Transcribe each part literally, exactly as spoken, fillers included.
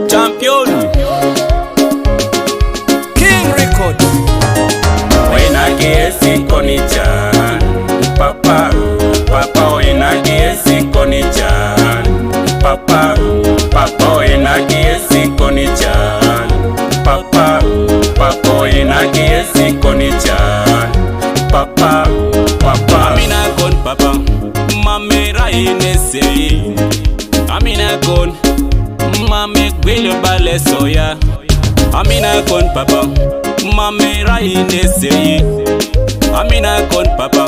Champion. King Record. Wena kiesi konicha. Papa, papa wena kiesi konicha. Papa, papa wena kiesi konicha. Papa, papa wena kiesi konicha. Papa, papa. Amina kon papa. Mami raine sei. Amina kon. Mami gwilo bale soya. Amina kon papa. Mami raine sei. Amina kon papa.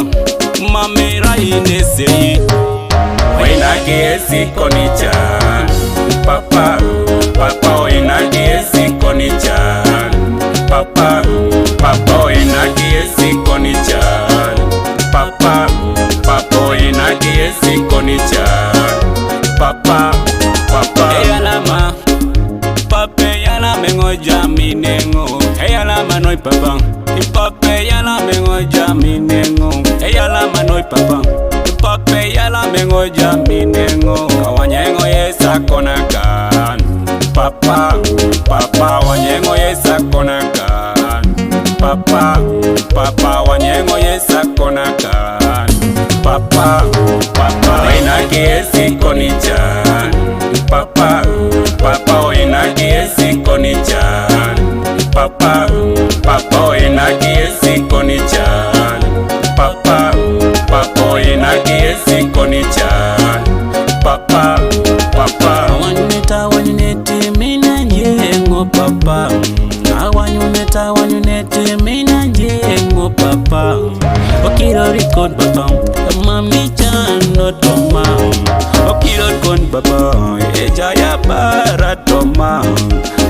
Mami raine sei. Wena kiesi konicha. Papa, papa wena kiesi konicha. Papa, papa wena kiesi konicha. Papa, papa wena kiesi konicha. Papa, papa. Eyalama, papa eyalama engo jaminengo. Eyalama no papa. Papa eyalama engo jaminengo. Eyalama no papa. Papa eyalama engo jaminengo. Kawanyengo yesa konakan. Papa, papa wanyengo yesa konakan. Papa, papa wanyengo yesa konakan. Papa, papa wena kiesi konicha. Papa, papa wena kiesi konicha. Papa, papa wena kiesi konicha. Papa, papa wena kiesi konicha. Papa, papa. Wanyuneta, wanyuneti, mina yengo papa. Awanyuneta, wanyuneti, mina yengo papa. Okirori kon papa. Mami chano toma. Okirori kon papa. Ejaya para toma.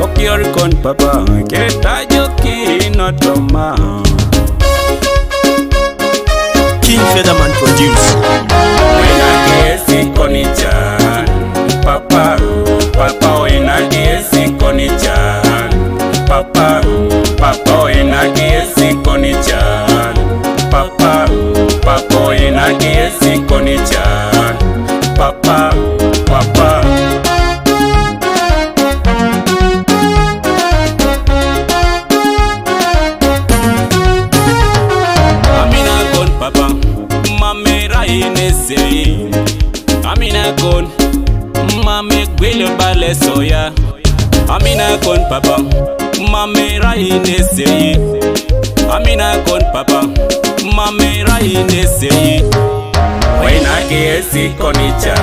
Okirori kon papa. Keta joki no toma. King Featherman produce. Wena kiesi konicha. Papa, papa wena kiesi konicha. Papa, papa wena kiesi konicha. Papa, papa wena kiesi konicha. Papa, papa. Amina kon papa, mami raine sei. Amina kon, mami gwilo bale soya. Amina kon papa, mami raine sei. Amina kon papa, mami raine sei. Wena kiesi konicha.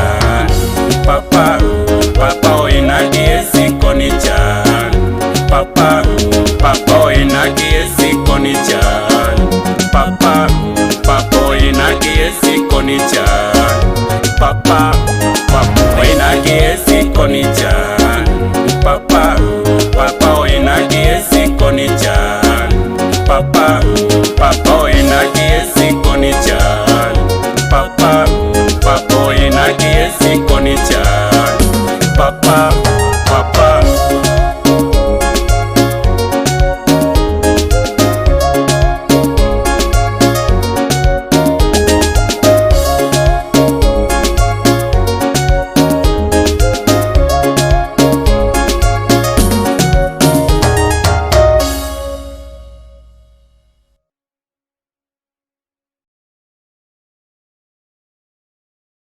Papa, papa wena kiesi konicha. Papa, papa wena kiesi konicha. Papa, papa wena kiesi konicha. Papa, papa wena kiesi konicha. Papa, papa wena kiesi konicha. Papa, papa wena kiesi konicha. Papa, papa wena kiesi konicha. Papa,